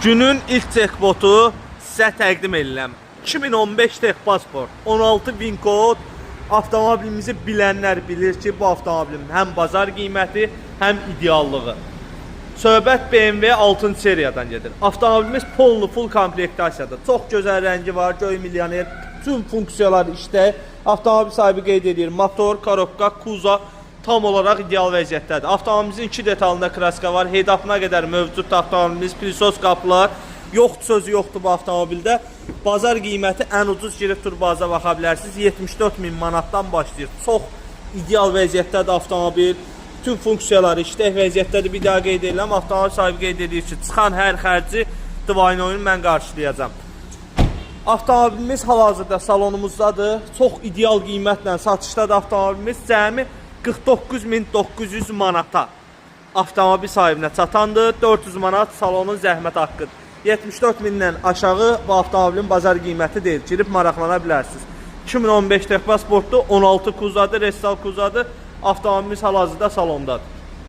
Günün ilk jackpotu sizə təqdim edirəm. 2015 Texpasport, 16 VIN kod. Avtomobilimizi bilənlər bilir ki, bu avtomobilin həm bazar qiyməti, həm ideallığı. Söhbət BMW 6-cı seriyadan gedir. Avtomobilimiz polnu full komplektasiyadır. Çox gözəl rəngi var, göy milyoner, bütün funksiyalar işdə. Avtomobil sahibi qeyd edir, motor, korobka, kuza tam olaraq ideal vəziyyətdədir. Avtomobilimizin iki detalında kraska var. Head-up'ına qədər mövcuddur avtomobilimiz, pilsos qapılar. Yoxdur sözü yoxdur bu avtomobildə. Bazar qiyməti ən ucuz girib turbaza baxa bilərsiniz. 74 min manatdan başlayır. Çox ideal vəziyyətdədir avtomobil. Bütün funksiyaları işlək vəziyyətdədir. Bir daha qeyd edirəm. Avtomobil sahibi qeyd edir ki, çıxan hər xərci dvaynoyunu mən qarşılayacağam. Avtomobilimiz hal-hazırda salonumuzdadır. Çox ideal qiymətlə satışdadır avtomobilimiz. Cəmi 49.900 manata avtomobil sahibinə çatandır. 400 manat salonun zəhmət haqqıdır. 74 mindən aşağı bu avtomobilin bazar qiyməti deyil. Girib maraqlana bilərsiniz. 2015 Texpasportdur, 16 kuzadır, Restal kuzadır. Avtomobilimiz hal-hazırda salondadır.